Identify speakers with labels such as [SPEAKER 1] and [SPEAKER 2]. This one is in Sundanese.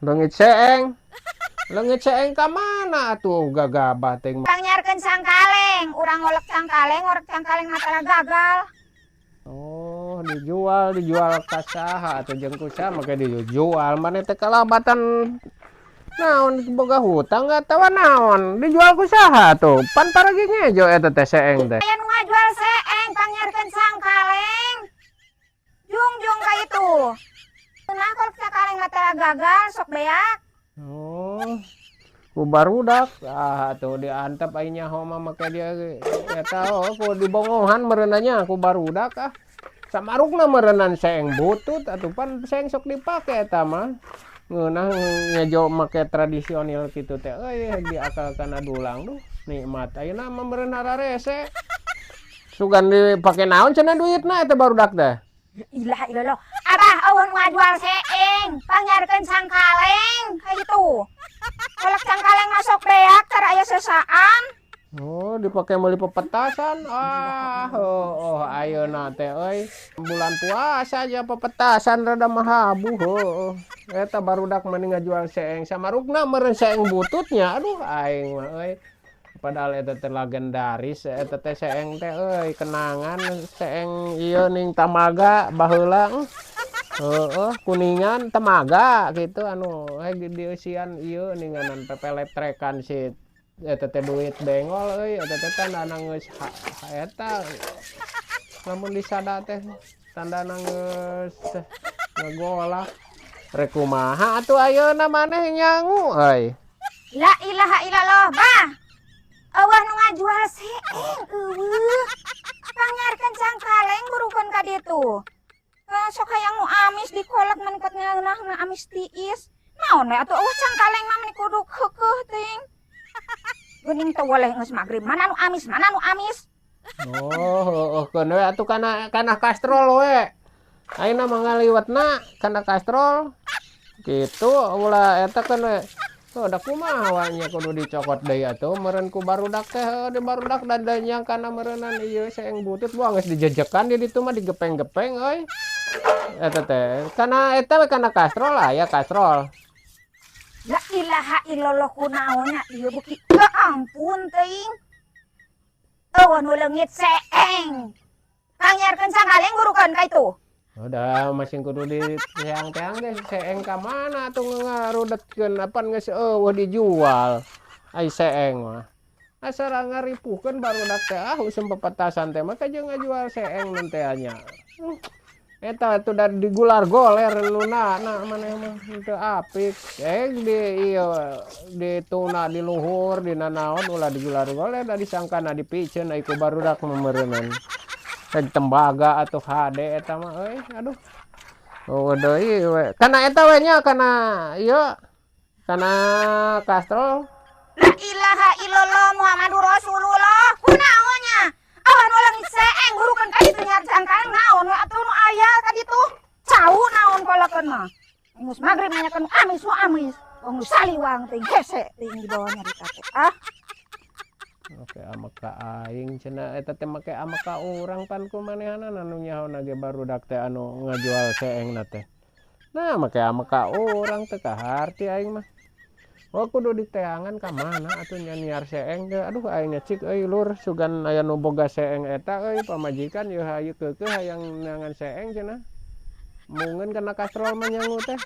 [SPEAKER 1] Leungit seeng. Leungit seeng ka mana atuh gagabah teh?
[SPEAKER 2] Pangnyiarkeun cangkaleng, urang ngolek cangkaleng, ngorek cangkaleng matara gagal.
[SPEAKER 1] Oh, dijual, dijual ka saha atuh, jeung ku saha make dijual? Maneh teh kalabatan naon, boga hutang atawa naon? Dijual ku saha tuh? Pan paragi ngejo eta teh seeng teh.
[SPEAKER 2] Aya nu ngajual seeng pangnyiarkeun cangkaleng. Jungjung ka itu. Nah, kalau cangkaleng matara gagal sok beak.
[SPEAKER 1] Oh, ku barudak ah tuh diantep aing nyaho mah make dia ge. Eta, oh, ku dibongohan meureunanya ku barudak. Ah, samarukna meureunnan seeng butut atuh, pan seeng sok dipake eta mah. Ngeunah ngejo make tradisional kitu teh euy, diakal kana dulang. Duh, nikmat ayeuna mah meureun hararese. Sugan dipake naon cenah duitna eta barudak teh?
[SPEAKER 2] Ilah ilallah. Abah, euweuh nu ngajual seeng, pangnyiarkeun cangkaleng ka itu. Kolek cangkaleng masuk beak cara aya sesaan.
[SPEAKER 1] Oh, dipake meuli pepetasan. Ah, oh, ayeuna teh euy. Bulan puasa aja pepetasan rada mahabu, heuh. Eta barudak mani ngajual seeng, samarukna meureun seeng bututnya. Aduh, aing mah euy. Padahal eta teh legendaris eta teh seeng teh euy, kenangan seeng ieu ning tamaga baheula. Heeh, kuningan temaga gitu anu dieusian ieu ninganan pepeletrekan si eta teh duit bengol euy. Eta teh tandana geus eta lamun disada teh tandana geus ngagolak. Rek kumaha atuh ayeuna maneh nyangu euy?
[SPEAKER 2] La ilaha illallah, Bah. Euweuh nu ngajual seeng, euweuh. Pangnyiarkeun cangkaleng burukeun ka ditu. Eh, sok hayang nu amis dikolek meningkat ngeunah amis tiis. Naon we atuh euweuh cangkaleng mah, meni kudu keukeuh teuing. Geuning teu woleh geus magrib. Mana nu amis? Mana nu amis?
[SPEAKER 1] Oh, heueuh, keun we atuh kana kana kastrol we. Ayeuna mah ngaliwetna kana kastrol. Kitu ulah eta keun we. Oh, da kumaha wa nya, kudu dicokot deui atuh meureun ku barudak teh. Heueuh, di barudak dadanya kana meureunan ieu seeng butut buang geus dijejekan di ditu mah, digepeng-gepeng euy. Eta teh kana eta we, kana kastrol aya kastrol.
[SPEAKER 2] La ilaha illallah, kunaonnya ieu beuki, ya ampun teuing. Euweuh nu leungit seeng. Pangnyiarkeun cangkaleng burukeun ka itu.
[SPEAKER 1] Udah masih kudu diteang-teang ge seeng ka mana atuh ngarudetkeun, apan geus euweuh dijual. Ai seeng mah. Asa ngaripuhkeun barudak teh, ah, usum pepetasan teh mah jeung ngajual seeng nun teh nya. Eta atuh da digular goler nuna na maneh mah teu apik. Eh, di ieu dituna di luhur dina naon, ulah digular goler da disangkana dipiceun ai ku barudak mah meureunan. Rek tembaga atuh hade eta mah euy, aduh. Oh, deui we. Kana eta we nya, kana ieu kana kastrol.
[SPEAKER 2] La ilaha illallah Muhammadur Rasulullah. Kunaon nya? Awan nu leungit seeng burukeun ka ditu nyiar cangkaleng naon we atuh nu aya ka ditu? Cau naon kolokeun mah. Geus magrib nanyakeun amis nu amis. Wong nu saliwang teuing hese teuing dibawa nyarita teh. Ah.
[SPEAKER 1] Oke, amek ka aing cenah eta teh make amek ka urang, pan ku manehanana nu nyaho ge barudak teh anu ngajual seengna teh. Nah, make amek ka urang teh kaharti aing mah. Oh, kudu diteangan ka mana atuh nya nyiar seeng teh? Aduh, aing cik euy lur, sugan aya nu boga seeng eta euy, pamajikan ieu hayu keukeuh hayang neangan seeng cenah. Mungeun kana kastrol mah nyangu teh.